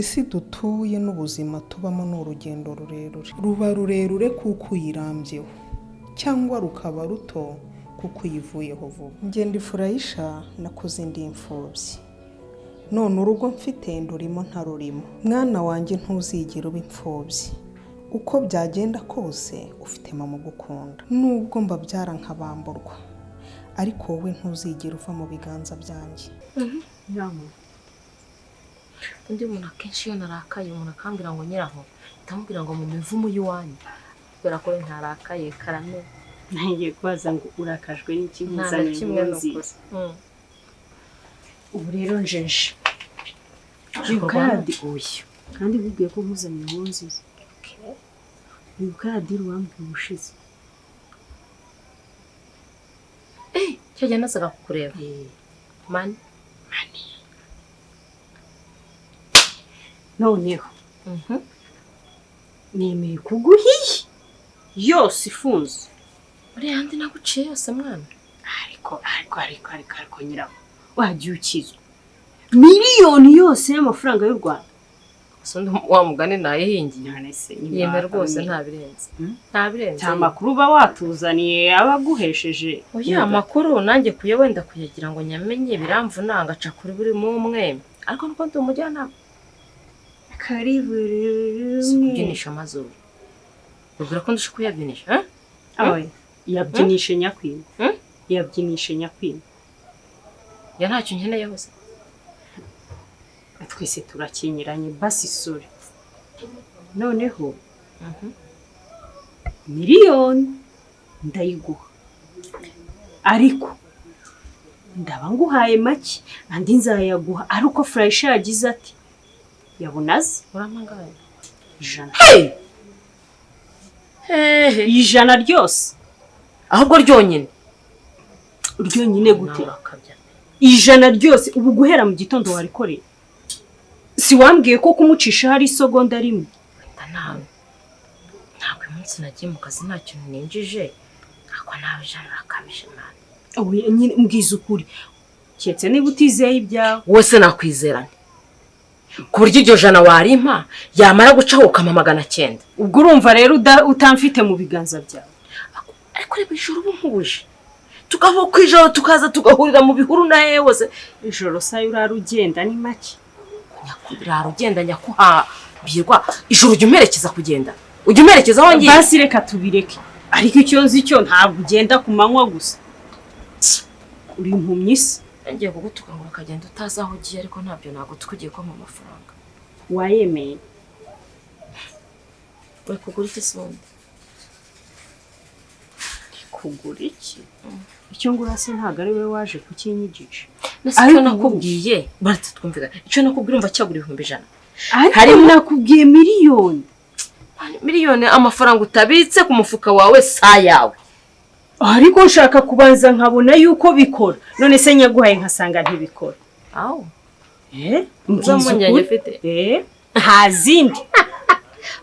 Isi dutuye n'ubuzima tubamo ni urugendo rurerure. Ruba rurerure kuko uyirambyeho, cyangwa rukaba ruto kuko uyivuyeho vuba. Ngenda ifurayisha, nakuze indi imfubyi, none urugo mfite ndurimo ntarurimo. Mwana wanjye, ntuzigere uba imfubyi. Uko byagenda kose ufite mama ugukunda. Nubwo mbabyara nkabamburwa, ariko wowe ntuzigera uva mu biganza byanjye. Nyama. Undi muntu, akenshi iyo narakaye, umuntu akambwira ngo nyiraho, ndamubwira ngo mu mivumo y'iwanyu, kubera ko we ntarakaye. Karame. Ngiye kubaza ngo urakajwe n'iki? Nta na Nkuzaniye kimwe inkuru ni ukuri. nziza. Ubu rero njeje wibuka Kurwana? Ya oya, kandi nkubwiye ko nkuzaniye inkuru nziza. Wibuka ya deal wambwiye ubushize? Eh, cyo gihe nazaga kukureba mani. Noneho nemeye kuguha iyi yose ifunze. Uriya yandi naguciye yose, mwana. Ariko nyirawo, wagiye ukizwa 1 miliyoni yose y'amafaranga y'u Rwanda. Gusa undi wa mugani nayihingiye. None se? Yemera rwose, nta birenze. Nta birenze. Nta makuru uba watuzaniye aba aguhesheje? Oya, amakuru nanjye kuya wenda kuyagira ngo nyamenye biramvuna, ngaca kuri buri umwe, ariko nuko ndi umujyanama. Kari buri Si umwe. Kubyinisha amazuru, ubwira ko ndusha kuyabyinisha, eh? Oya, yabyinishe nyakwima. Yabyinishe nyakwima. Ya, ntacyo nkeneye hose. Twese turakenyeranye, basi sore noneho 1 miliyoni ndayiguha, ariko ndaba nguhaye make, andi nzayaguha ari uko Furayisha yagize ati yabunaze. Urampangara. 100. Hehe? 100 ryose. Ahubwo ryonyine. Ryonyine gute? Nawe urakabya. 100 ryose, ubu guhera mu gitondo warikoreye. Si wambwiye ko kumucisha hari isegonda rimwe? Wenda ntabwo uyu munsi nagiye mu kazi, nta kintu ninjije, ariko nawe 100 urakabije, mwana. Oya, nyine mbwiza ukuri, keretse niba utizeye ibyawe. Wese nakwizerane ku buryo iryo jana warimpa, yamara gucaho ukampa 900? Ubwo urumva rero utamfite mu biganza byawe. Ariko reba ijoro uba nkubuje, tukava ku ijoro tukaza tugahurira mu bihuru na hehe hose. Ijoro sayo urara ugenda ni make. Rara ugenda nyakuhambirwa, ijoro ujya umperekeza kugenda, ujya umperekeza aho ngiye. Basi reka tubireke, ariko icyo nzi cyo ntabwo ugenda ku manywa gusa, uri impumyi se? Ngiye kugutuka ngo ukagenda utazi aho ugiye, ariko ntabyo nagutuka, ugiye kumpa amafaranga. Wayemeye. We kugura iki se ubundi? Kugura iki? Icyo ngura se ntabwo ari wowe waje kukinyigisha? Nase Ariko icyo nakubwiye, baratse twumvikana, icyo nakubwiye urumva cyagura 100,000? Ariko nakubwiye 1 miliyoni. 1 miliyoni, amafaranga utabitse ku mufuka wawe si ayawe. Ariko nshaka kubanza nkabona yuko bikora. None se nyaguhaye nkasanga ntibikora? Aho Eh, uza mbwiza mpungenge ukuri. ufite. Eh, nta zindi.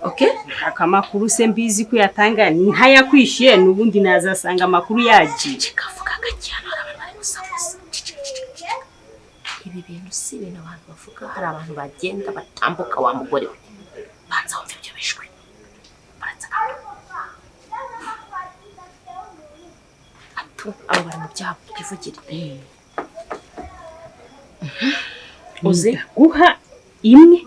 Okay. Nshaka amakuru se, mbizi ko uyatanga ntayakwishyuye, n'ubundi nazasanga amakuru yagiye. Kavuga gake, hano hari abantu bari gusakuza. Cicika, cicika, cicika. Ibi bintu si ibintu abantu bavuga, hari abantu bagenda batambuka. Wa mugore we, banza wumve ibyo bijwi, baratse gato. Atu abo bari mu byabo, twivugire. Uzi? Guha imwe,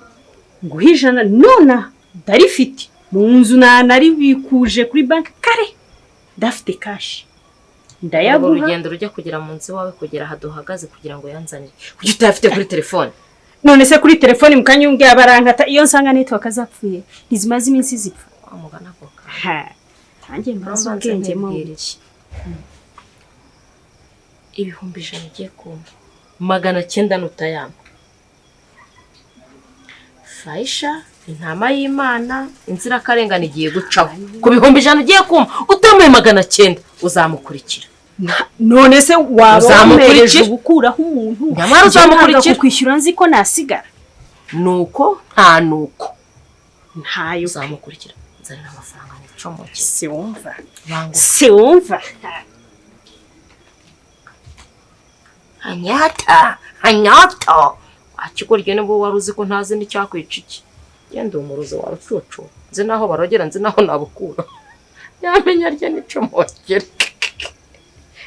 nguha 100 nonaha, ndarifite mu nzu, nanaribikuje kuri banki kare, ndafite cash. Urwo Ndayaguha. rugendo rujya kugera mu nzu iwawe, kugera aha duhagaze, kugira ngo yanzanire, kuki utayafite kuri telefone? None se kuri telefone mu kanya umbwiye barankata, iyo nsanga network zapfuye, ntizimaze iminsi zipfa. Wa mugana ako kantu. Ha, nanjye mbaza Ubanza ubwenge mo. nkibwire iki? 100,000 ugiye kumpa, 900 nutayampa, Fayisha intama y'Imana inzirakarengane igiye gucaho. Ku 100,000 ugiye kumpa, utamuye 900, uzamukurikira. None se waba Uzamukurikira? wampereje gukuraho umuntu? Nyamara Njye ntabwo uzamukurikira. kukwishyura nzi ko nasigara. Nuko nta nuko. Ntayo. Uzamukurikira. Nzanira amafaranga nicomoke. Si wumva? Banguka. Si wumva? Hanyata hanyata. Akigorye nibwo wari uzi ko ntazi n'icyakwica iki. Genda umurozi wawe ucucu. Nzi naho barogera, nzi naho nabukura. Yamenya rye nicomokere.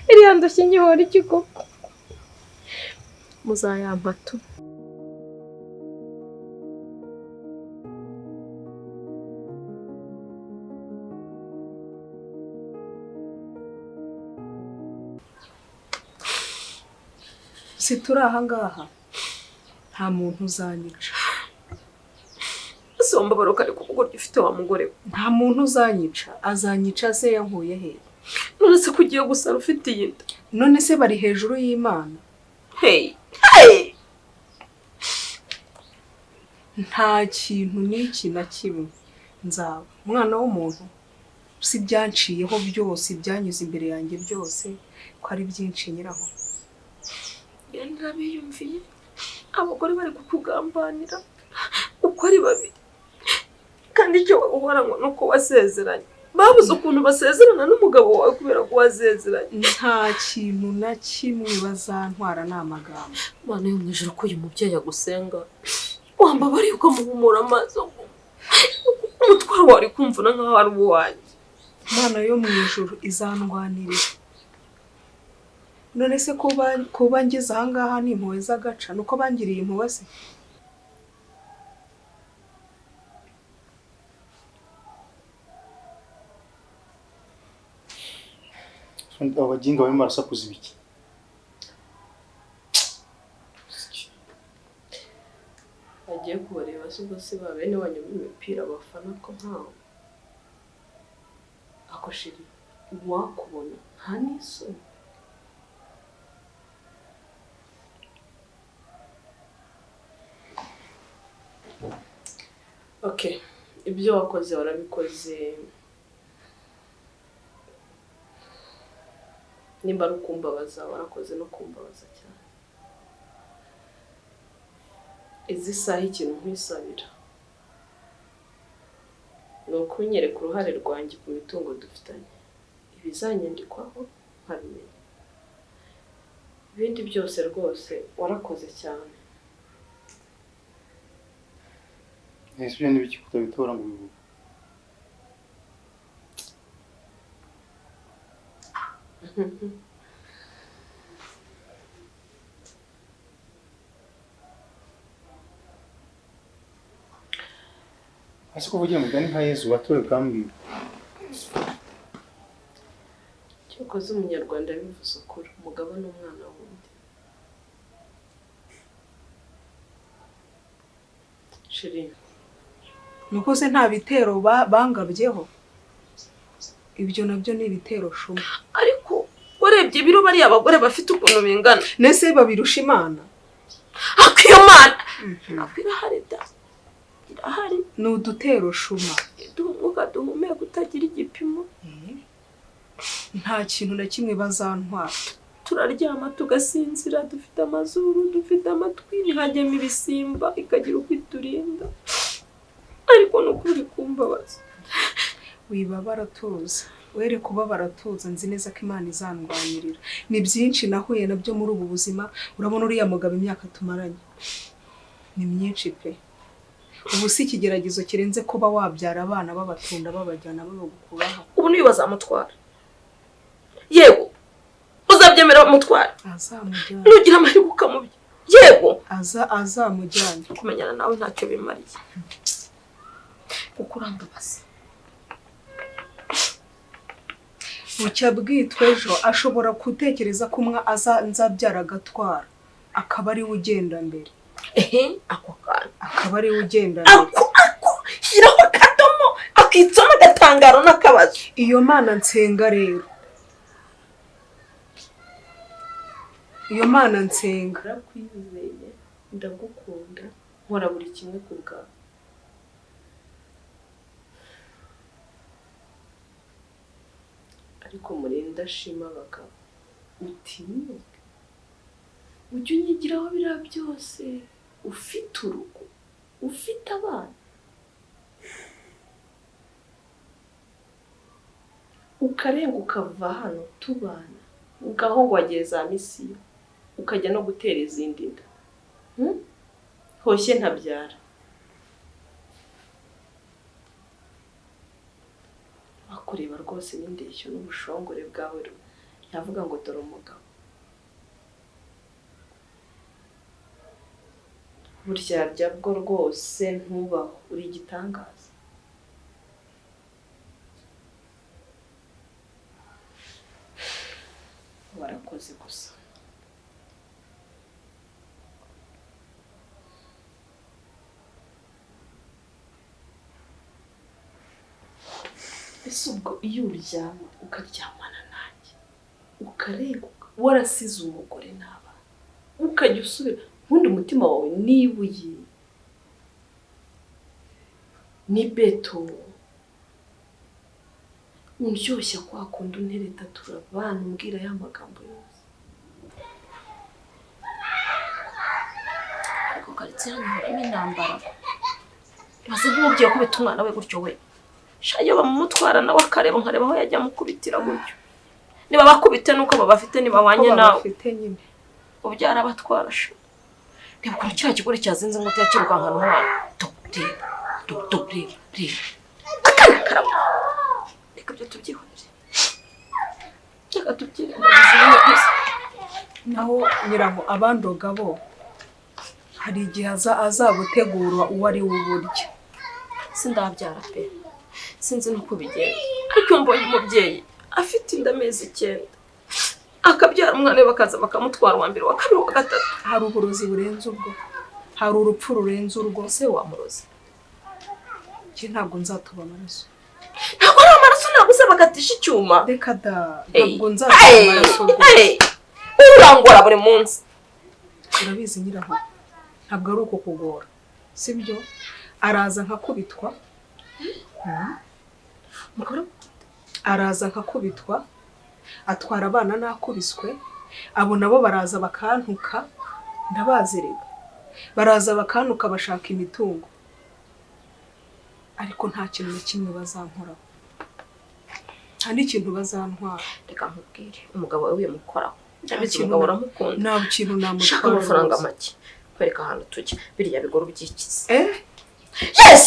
Iriya ndushyi nyihora iki koko? Muzayampa tu. Si turi aha ngaha nta muntu uzanyica. Ese wambabaro kari kuvuga ufite wa mugore we? Nta muntu uzanyica, azanyica se yankuye he? None se ko ugiye gusara ufite iyi nda? None se bari hejuru y'Imana? Hey! Hey! Nta kintu n'iki na kimwe nzaba umwana w'umuntu. Si byanciyeho byose, ibyanyuze imbere yanjye byose ko ari byinshi nyiraho. Narabiyumviye abagore bari kukugambanira uko ari babiri, kandi icyo uhora ngo nuko wasezeranye. Babuze ukuntu basezerana n'umugabo wawe kubera ko wasezeranye. Nta kintu na kimwe bazantwara ni amagambo. Mana yo mu ijuru, ko uyu mubyeyi agusenga wambabariye ukamuhumura amaso, umutwaro wawe uri kumvuna nkaho ari uwanjye. Imana yo mu ijuru izandwanirira. None se kuba ngeze aha ngaha ni impuhwe z'agaca? Nuko bangiriye impuhwe se? Abaginga barimo barasakuza ibiki? Bagiye kubareba se ubwo se ba bene wanyu b'imipira bafana ko nkawe? Ako shiri uwakubona nta n'isoni. Okay, ibyo wakoze warabikoze. Nimba ari ukumbabaza warakoze no kumbabaza cyane. Izi saha ikintu nkwisabira ni ukunyereka uruhare rwanjye ku mitungo dufitanye, ibizanyandikwaho nkabimenya. Ibindi byose rwose warakoze cyane. Ese ibyo ni ibiki kutabitora ngo ubivuge? Ese ko uvugira umugani nka Yesu watowe ukambwira? Cyokoze umunyarwanda yabivuze ukuri, umugabo ni umwana wundi. Shiri, Nuko se nta bitero bangabyeho? Ibyo nabyo ni ibitero shuma. Ariko warebye ibiro bariya abagore bafite ukuntu bingana. Nese babirusha Imana? Ako iyo Mana ntabwo irahari da, irahari. Ni udutero shuma. Duhumuka duhumeka utagira igipimo. Nta kintu na kimwe bazantwara. Turaryama tugasinzira, dufite amazuru, dufite amatwi, ntihajyemo ibisimba ikagira uko iturinda. Ariko ni ukuri kumbabaza. Wibabara tuza, were kubabara tuza, nzi neza ko Imana izandwanirira. Ni byinshi nahuye nabyo muri ubu buzima. Urabona uriya mugabo imyaka tumaranye ni myinshi pe. Ubu si ikigeragezo kirenze kuba wabyara abana babatunda babajyana babagukuraho. Ubu niyo bazamutwara. Yego uzabyemera bamutwara. Azamujyana. Nugira amahirwe ukamubya. Yego azamujyana. Kumenyana nawe ntacyo bimariye. Kuko urambabaza. Bucya bwitwa ejo ashobora gutekereza ko umwe nzabyara agatwara, akaba ari we ugenda mbere. Ehe, ako kantu. Akaba ari we ugenda mbere. Ako shyiraho akadomo, akitsamo agatangaro n'akabazo. Iyo Mana nsenga rero, iyo Mana nsenga. Narakwizeye, ndagukunda, nkora buri kimwe ku bwawe. Ariko murinda ashima abagabo, utinyuke ujye unyigiraho biriya byose. Ufite urugo, ufite abana, ukarenga ukava hano tubana, ugaho ngo wagiye za misiyo, ukajya no gutera izindi nda. Hoshye ntabyara. Wakureba rwose n'indeshyo n'ubushongore bwawe, yavuga ngo dore umugabo. Uburyarya bwo rwose ntubaho, uri igitangaza. Warakoze gusa. Ese ubwo iyo uryama ukaryamana nanjye ukarenguka warasize umugore n'abana ukajya usubira ubundi umutima wawe n'ibuye ni beto undyoshya kwa kundi untereta turabana umbwira ya magambo yose. Ariko karitsiye hano ihoramo intambara. Ibaze nk'umubyeyi ukubita umwana we gutyo we. Sha iyo bamumutwara nawe akareba nkareba aho yajya amukubitira gutyo. Niba bakubite nuko babafite ntibabanye Ko nawe. babafite nyine. Ubyara abatwara sha. Reba ukuntu kiriya kigore cyazinze ingote yakirukankana umwana. Do, reba, do, do, reba, reba. Akana karabo. Reka ibyo tubyihorere. Reka tubyirengagize nyine gusa. Naho nyirango abandoga bo hari igihe azagutegura uwo ari we uburyo. Sindabyara pe. Sinzi nuko bigenda. Ariko iyo mbonye umubyeyi afite inda amezi 9 akabyara umwana we bakaza bakamutwara uwa mbere, uwa kabiri, uwa gatatu. Hari uburozi burenze ubwo, hari urupfu rurenze urwo. Ese wamurozi? Njye ntabwo nzatuba amaraso. Ntabwo ari amaraso, ntabwo uzabakatisha icyuma. Reka da, Hey. ntabwo nzatuba Hey. amaraso rwose. Hey. Urangora buri munsi. Urabizi nyiraho, ntabwo ari uko kugora, sibyo? Araza nkakubitwa. Araza nkakubitwa, atwara abana nakubiswe, abo nabo baraza bakantuka, ndabazerega. Baraza bakantuka bashaka imitungo. Ariko nta kintu na kimwe bazankoraho. Nta n'ikintu bazantwara. Reka nkubwire, umugabo wawe wimukoraho. Ndabizi kintu umugabo uramukunda. Nta kintu namutwara. Shaka amafaranga rwose. make. Kwereka ahantu tujya. Biriya bigoro byikize. Yes!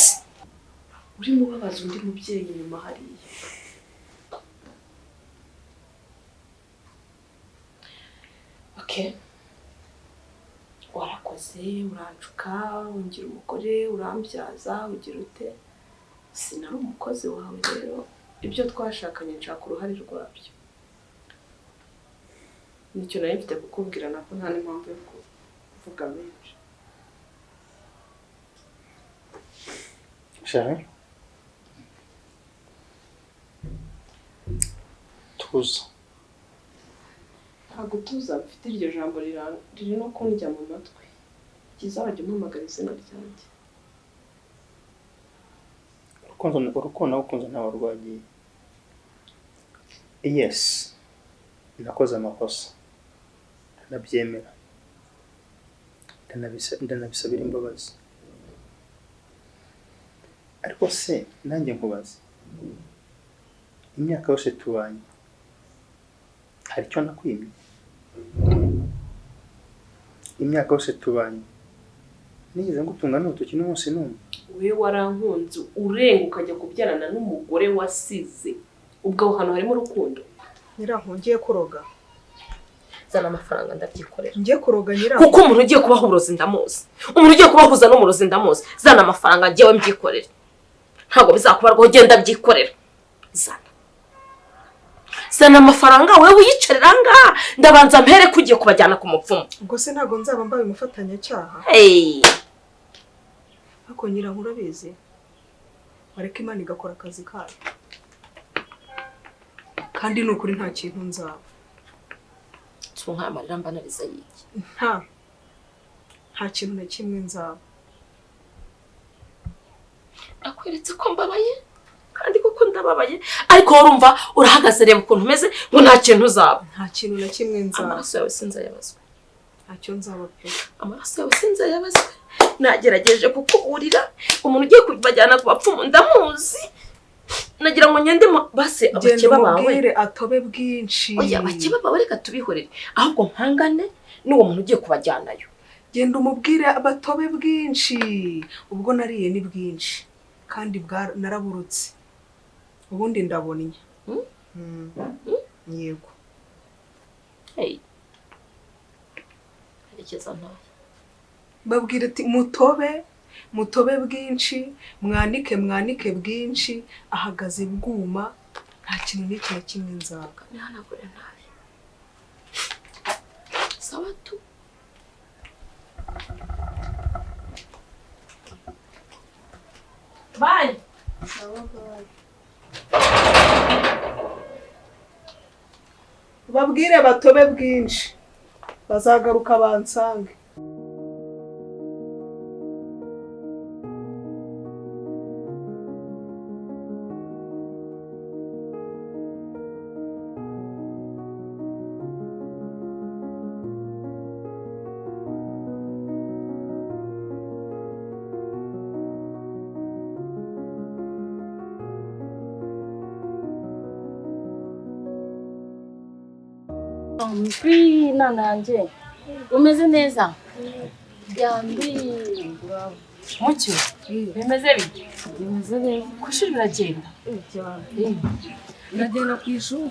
Urimo ubabaza undi mubyeyi inyuma hariya. Okay. Warakoze, urancuka, ungira umugore, urambyaza, ugira ute? Sinari umukozi wawe rero, ibyo twashakanye nshaka uruhare rwabyo. Nicyo nari mfite kukubwira, nako nta n'impamvu yo kuvuga menshi. Chérie, tuza. Ntabwo tuza mfite iryo jambo riri no kundya mu matwi. Byiza wajya umpamagara izina ryanjye. Urukundo nagukunze ntawe rwagiye. Yes, nakoze amakosa, ndanabyemera, ndanabisabira imbabazi. Ariko se nanjye nkubaze, imyaka yose tubanye hari icyo nakwimye? Imyaka yose tubanye nigeze ngutunga n'urutoki n'umunsi n'umwe? Wowe warankunze urenga ukajya kubyarana n'umugore wasize. Ubwo aho hantu harimo urukundo. Nyiraho ngiye kuroga. Zana amafaranga ndabyikorera. Ngiye kuroga nyiraho. Kuko umuntu ugiye kubaha uburozi ndamuzi. Umuntu ugiye kubahuza n'umurozi ndamuzi. Zana amafaranga ngewe mbyikorere. Ntabwo bizakubarwaho, genda mbyikorera. Zana. Zana amafaranga wewe uyicarira ngaha, ndabanza mpere ko ugiye kubajyana ku mupfumu. Ubwo se ntabwo nzaba mbaye umufatanyacyaha? Hey. Ariko nyiraho urabizi, wareka Imana igakora akazi kayo. Kandi ni ukuri nta kintu nzaba. Tunkamarira mbanariza yiki. Nta kintu na kimwe nzaba. Nakweretse ko mbabaye kandi kuko ndababaye, ariko urumva urahagaze reba ukuntu umeze ngo nta kintu uzaba. Nta kintu na kimwe nzaba. Amaraso yawe sinzayabazwe. Ntacyo nzaba pe. Amaraso yawe sinzayabazwe. Nagerageje kukuburira umuntu ugiye kubajyana ku bapfumu ndamuzi. Nagira ngo ngende base abakeba bawe. Genda umubwire atobe bwinshi. Oya, abakeba bawe reka tubihorere. Ahubwo mpangane n'uwo muntu ugiye kubajyanayo. Genda umubwire batobe bwinshi. Ubwo nariye ni bwinshi kandi naraburutse. Ubundi ndabonye. Yego. Hey. Herekeza ntahe. Babwira ati mutobe, mutobe bwinshi, mwanike mwanike bwinshi, ahagaze bwuma nta kintu n'iki na kimwe nzaga. Nihanagure ntahe. Sawa tu. Bye. Babwire batobe bwinshi bazagaruka bansange. Mbi nananje umeze neza yambi mucyo bimeze bite? Bimeze neza. Ku ishuri biragenda Biragenda ku ishuri.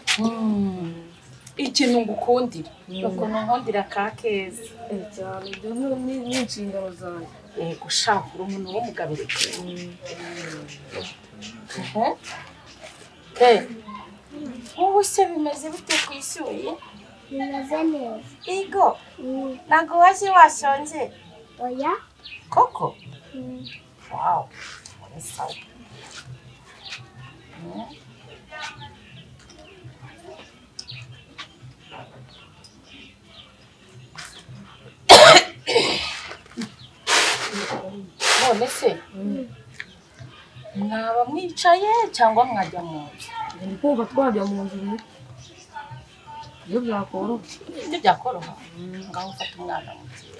Ikintu ngukundira ukuntu nkundira ka keza Cyane, ibyo ni inshingano zanjye. Yego sha, uri umuntu w'umugabo. Wowe se bimeze bite ku ishuri? Bimeze neza. Igo, ntabwo waje washonje? Oya. Koko? Wow, ni sawa. None se mwaba mwicaye cyangwa mwajya mu nzu? Ndi kumva twajya mu nzu iyo byakoroha. Ibyo byakoroha? Ngaho ufata umwana mu gihe.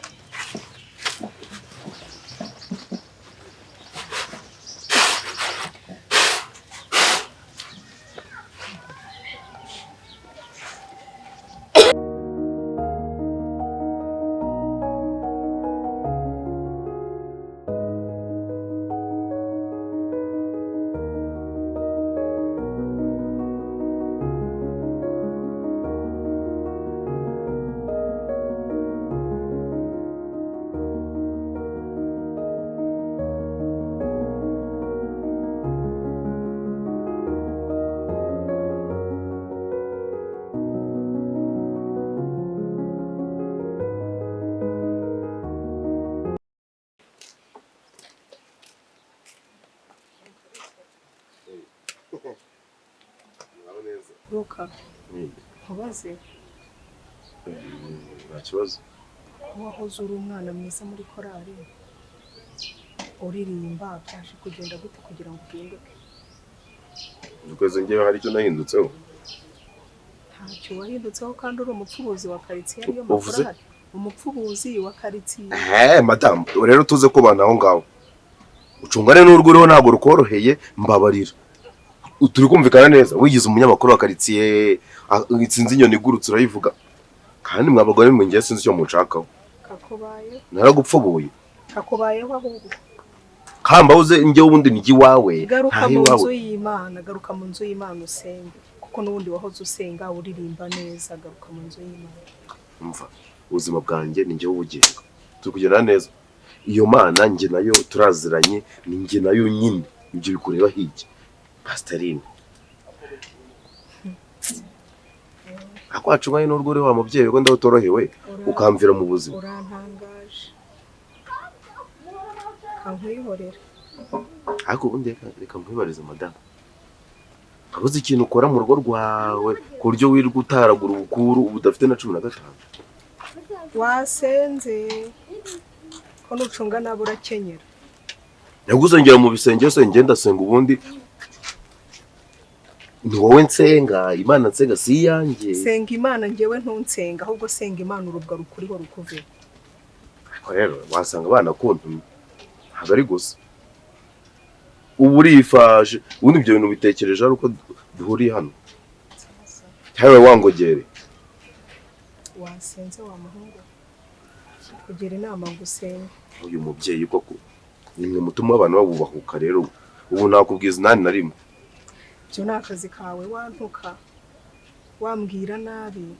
Ruka. Nkubaze. Nta kibazo. Wahoze uri umwana mwiza muri korali uririmba, byaje kugenda gute kugira ngo uhinduke? Ukwezi ngewe hari icyo nahindutseho? Ntacyo wahindutseho kandi uri umupfubuzi wa karitsiye ariyo Uvuze? makorali. Umupfubuzi wa karitsiye. Madamu, rero tuze kubana aho ngaho. Ucungane n'urwo uriho ntabwo rukoroheye, mbabarira. Turi kumvikana neza, wigize umunyamakuru wa karitsiye, sinzi inyoni igurutse urayivuga. Kandi mwa bagore mwe ngiye sinzi icyo munshakaho. Kakubaye. Naragupfubuye. Kakubayeho ahubwo. Kamba uze njye ubundi nijye iwawe. Garuka mu nzu y'Imana, garuka mu nzu y'Imana usenge. Kuko n'ubundi wahoze usenga uririmba neza, garuka mu nzu y'Imana. Umva, ubuzima bwanjye ni njye w'ubugenga. Turi kugenda neza. Iyo Mana njye nayo turaziranye, ni njye nayo nyine. Ibyo bikureba hirya. Pastorine. Akwacu nkaye n'urwo uri wa mubyeyi ko ndawutorohewe ukamvira mu buzima. Urantangaje. Kankwihorera. Ariko ubundi reka nkwibarize madamu. Abuze ikintu ukora mu rugo rwawe ku buryo wirirwa utaragura ubukuru ubu udafite na 15. Wasenze ko nucunga nabo urakenyera. Nagusengera mu bisengero se ngenda senga ubundi ni wowe nsenga, Imana nsenga si iyanjye. Senga Imana njyewe ntunsenga, ahubwo senga Imana urubwa rukuriho rukuve. Ariko rero wasanga abana kuntumye ntabwo ari gusa. Ubu urifaje ubundi ibyo bintu bitekereje ari uko duhuriye hano. Cyangwa wangogere. Wasenze wa muhungu. Kugira inama gusenga. Uyu mubyeyi koko, nimwe mutuma abantu babubahuka. Rero ubu nakubwiza 81. Ibyo ni akazi kawe, wantuka, wambwira nabi.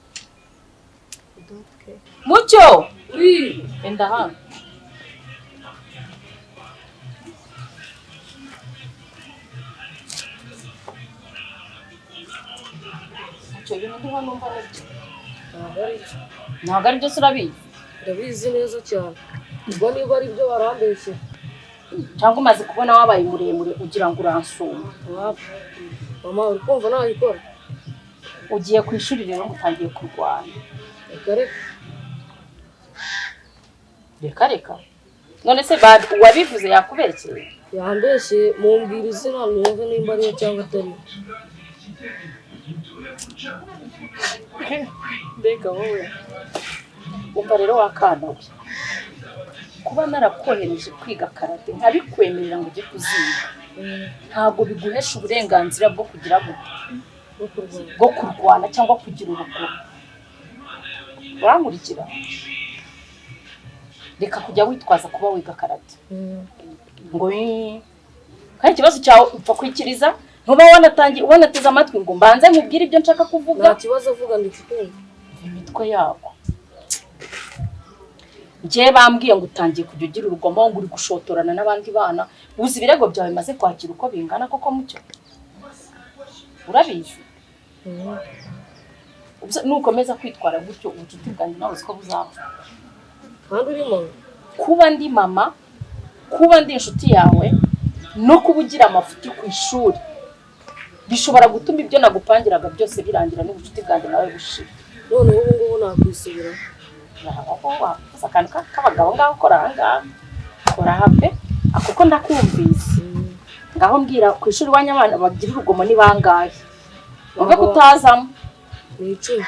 I don't care. Mucyo, enda hano. Mucyo, ibintu ndiho numva nibyo? Ntabwo ari byo. Ntabwo ari byo se? Urabizi? Ndabizi neza cyane. Ubwo niba ari byo, barambeshye. Cyangwa umaze kubona wabaye muremure ugira ngo uransumba? Wapi. Mama, uri kumva nabikora? Ugiye ku ishuri rero ngo utangiye kurwana? Reka reka. Reka reka. None se uwabivuze yakubekeye? Yambeshye. Mumbwira izina numve nimba ariyo cyangwa atari. Mbega wowe! Umva rero wakana we, kuba narakohereje kwiga karate, nkabikwemerera ngo ujye kuziga, ntabwo biguhesha uburenganzira bwo kugira gute? Bwo kurwana. Bwo kurwana cyangwa kugira urugomo. Urankurikira? Reka kujya witwaza kuba wiga karate ngo "Ii." Kandi ikibazo cyawe upfa kwikiriza, ntuba wanatangiye wanateze amatwi ngo mbanze nkubwire ibyo nshaka kuvuga. Nta kibazo, avuga ndi kukumva. Imitwe yabo. Njye bambwiye ngo utangiye kujya ugira urugomo, ngo uri gushotorana n'abandi bana. Uzi ibirego byawe bimaze kwakira uko bingana koko? Mucyo, urabizi? Nukomeza kwitwara gutyo, ubucuti bwanjye nawe uzi ko buzapfa. Kandi uri mama. Kuba ndi mama, kuba ndi inshuti yawe, no kuba ugira amafuti ku ishuri bishobora gutuma ibyo nagupangiraga byose birangira n'ubucuti bwanjye nawe bushira. None ubu ngubu nakwisubiraho. Aho wakoze akantu k'abagabo, ngaho kora aha ngaha, kora aha pe, kuko ndakumvise. Ngaho mbwira, ku ishuri iwanyu abana bagira urugomo ni bangahe? Wumve ko utazamo. Ni 10.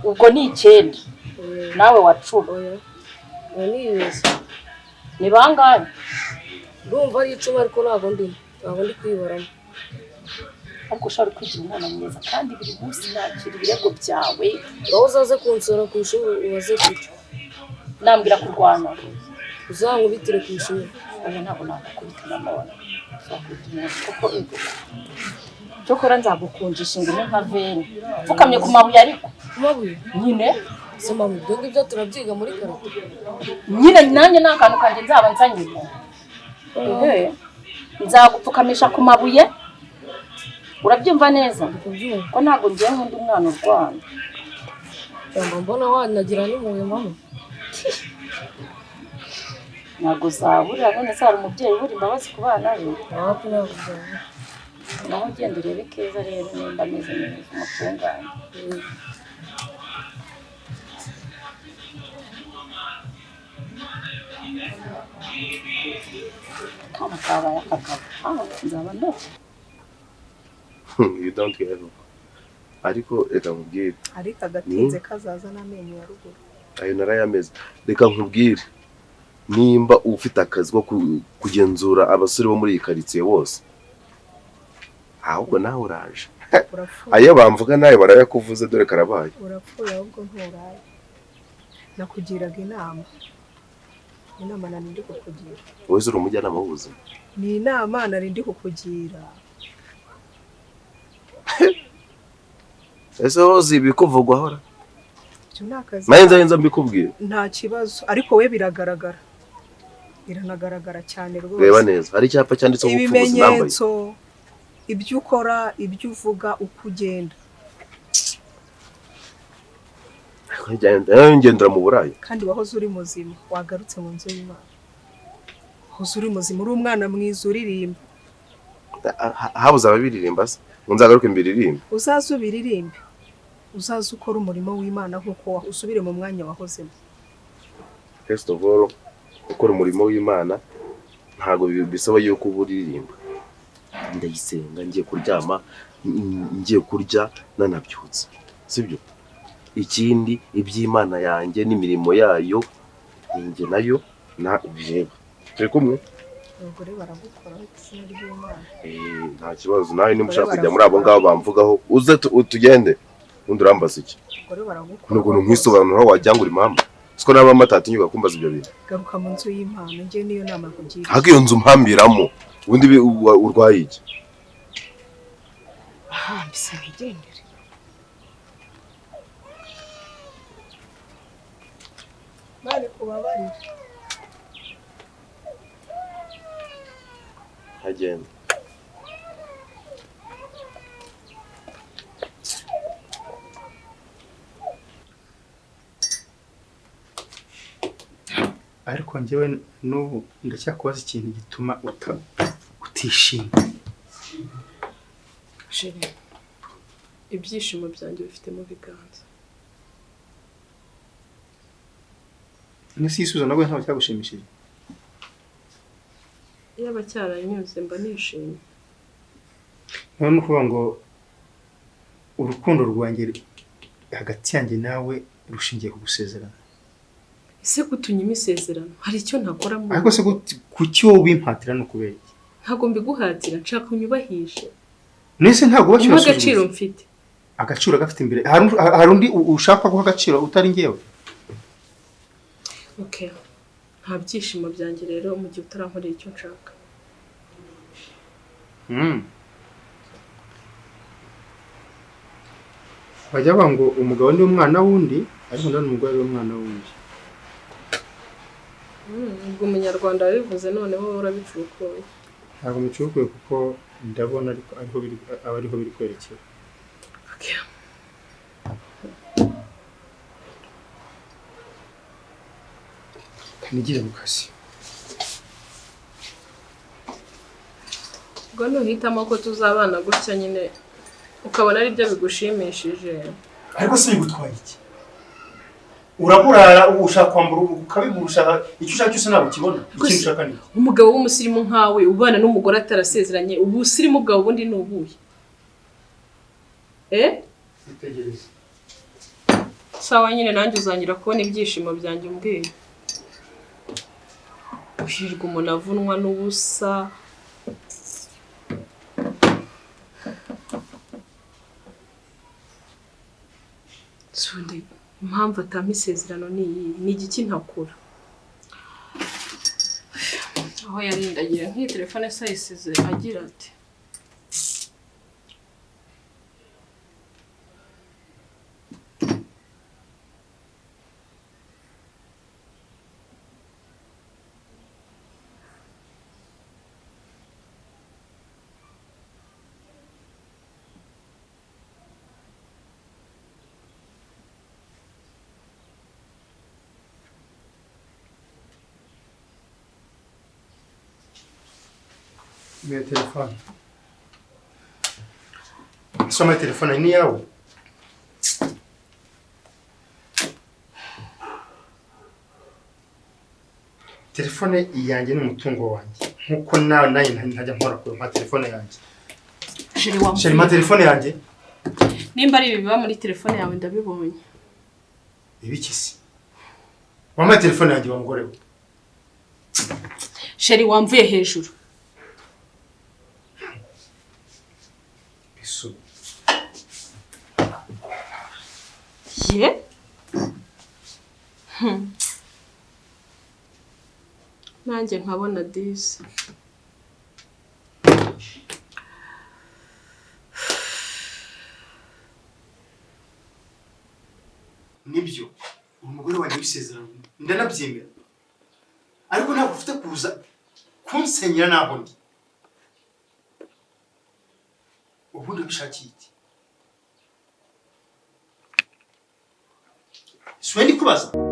Ubwo ni 9. Oya. Nawe wa 10. Oya oya, nibeshye. Ni bangahe? Ndumva ari 10, ariko ntabwo ndi kwibaramo. Ariko ushobora kwigira umwana mwiza, kandi buri munsi nakira ibirego byawe. Ngaho uzaze kunsura ku ishuri ubaze kwica. Nambwira kurwana? Uzankubitire ku ishuri. Oya, ntabwo nagukubita nanone. Nzakubita umuntu koko? Ego, cyokora nzagukunjisha ingumi nka veni pfukamye ku mabuye, ariko Ku mabuye? Nyine. Se mama, ibyo ngibyo turabyiga muri karate? Nyine nanjye ni akantu kanjye nzaba nzanyemo. Ehe. Nzagupfukamisha ku mabuye, urabyumva neza? Kubyumva. Ko ntabwo ngiye nkunda umwana urwana. Mba mbona wanagira n'impuhwe, mama. Ntabwo zabura. None se hari umubyeyi ubura imbabazi ku bana be? Wapi, ntabwo byabura. Naho ugenda urebe Keza rero nimba ameze neza, umutunganye. Akana kabaye akagabo. Ah, nzaba ndora. You don't care. Ariko reka nkubwire. Ariko agatinze kazaza n'amenyo ya ruguru. Ayo narayameze. Reka nkubwire, nimba ufite akazi ko kugenzura abasore bo muri iyi karitsiye bose, ahubwo nawe uraje. Urapfuye. Ayo bamvuga nawe barayakuvuze, dore karabaye. Urapfuye ahubwo, nturaye. Nakugiraga inama, inama nari ndi kukugira. Wowe uri umujyanama w'ubuzima? Ni inama nari ndi kukugira. Ese wowe uzi ibikuvugwaho ra? Ibyo ni akazi. Nawe nza mbikubwira. Nta kibazo, ariko we biragaragara, biranagaragara cyane rwose. Reba neza, hari icyapa cyanditseho ubupfubuzi nambaye. Ibimenyetso, ibyo ukora, ibyo uvuga, uko ugenda. Ngendera mu burayi. Kandi wahoze uri muzima, wagarutse mu nzu y'Imana, wahoze uri muzima, uri umwana mwiza, uririmba. Habuze ababiririmba se ngo nzagaruke mbiririmbe? Uzaze ubiririmbe, uzaze ukora umurimo w'Imana nk'uko usubire mu mwanya wahozemo. First of all, gukora umurimo w'Imana ntabwo bisaba yuko uba uririmba. Ndayisenga ngiye kuryama, ngiye kurya, nanabyutse, sibyo? Ikindi, iby'Imana yanjye n'imirimo yayo ninjye nayo na bireba. Turi kumwe? Abagore baragukoraho izina ry'Imana. Eh, nta kibazo. Nawe niba ushaka kujya muri abo ngabo bamvugaho, uze tugende. Ubundi urambaza iki? Abagore baragukora. Ni ukuntu nkwisobanura wagira ngo uri mama. Siko naba matatinyuka kumbaza ibyo bintu. Garuka mu nzu y'Imana, njye niyo nama nkugira. Hako iyo nzu mpambiramo ubundi urwaye iki? Aha mbise ntigendere. Bari kubabarira. Agenda. Ariko njyewe n'ubu ndacyakubaza ikintu gituma utishima. Chérie, ibyishimo byanjye bifite mu biganza. Nese igisubizo nabwo ntabwo cyagushimishije? Yaba cyaranyuze mba nishimye. None ukuvuga ngo urukundo rwanjye hagati yanjye nawe rushingiye ku gusezerana. Ese kutunyima isezerano hari icyo ntakora mu Ariko se kuki wowe ubimpatira no kubera iki? Ntabwo mbiguhatira, nshaka unyubahishe. Nese ntabwo Umpa agaciro mfite. Agaciro gafite imbere. Hari undi ushaka guha agaciro utari njyewe? Okay. Nta byishimo byanjye rero mu gihe utarankorera icyo nshaka. Bajya bavuga ngo umugabo ni umwana w'undi, ariko ndabona umugore ari umwana w'undi. Ubwo umunyarwanda yabivuze noneho urabicukuye. Ntabwo mbicukuye kuko ndabona ariko ariho biri, aba ariho biri kwerekera. Okay. Nigire mu kazi. Ubwo nuhitamo ko tuzabana gutya nyine ukabona ari byo bigushimishije. Ariko se bigutwaye iki? Uraburara ushaka kwambura ukabibura, ushaka icyo ushaka cyose ntabwo ukibona. Ikintu ushaka ni umugabo w'umusirimu nkawe ubana n'umugore atarasezeranye, ubusirimu bwawe ubundi ni ubuhe? Itegereze. Sawa nyine nanjye uzangira kubona ibyishimo byanjye umbwiye. Uhirwa umuntu avunwa n'ubusa. Sundi, impamvu atampa isezerano ni iyi, ni igiki ntakura. Aho yarindagiye nk'iyi telefone se ayisize agira ati Minha telefone. Só minha telefone ni yawe. Telefone yanjye ni umutungo wanjye. Nkuko nawe naye ntajya nkora kure mpa telefone yanjye. Sheri mpa telefone yanjye. Nimba ari ibiba muri telefone yawe ndabibonye. Ibiki se? Wampa telefone yanjye wa mugore we. Sheri wamvuye hejuru. Ye? Nanjye nkabona disi. Nibyo, umugore wanjye w'isezerano ndanabyemera. Ariko ntabwo ufite kuza kunsenyera naho ndi. Ubundi ubishakiye iki? Siwe ndi kubaza.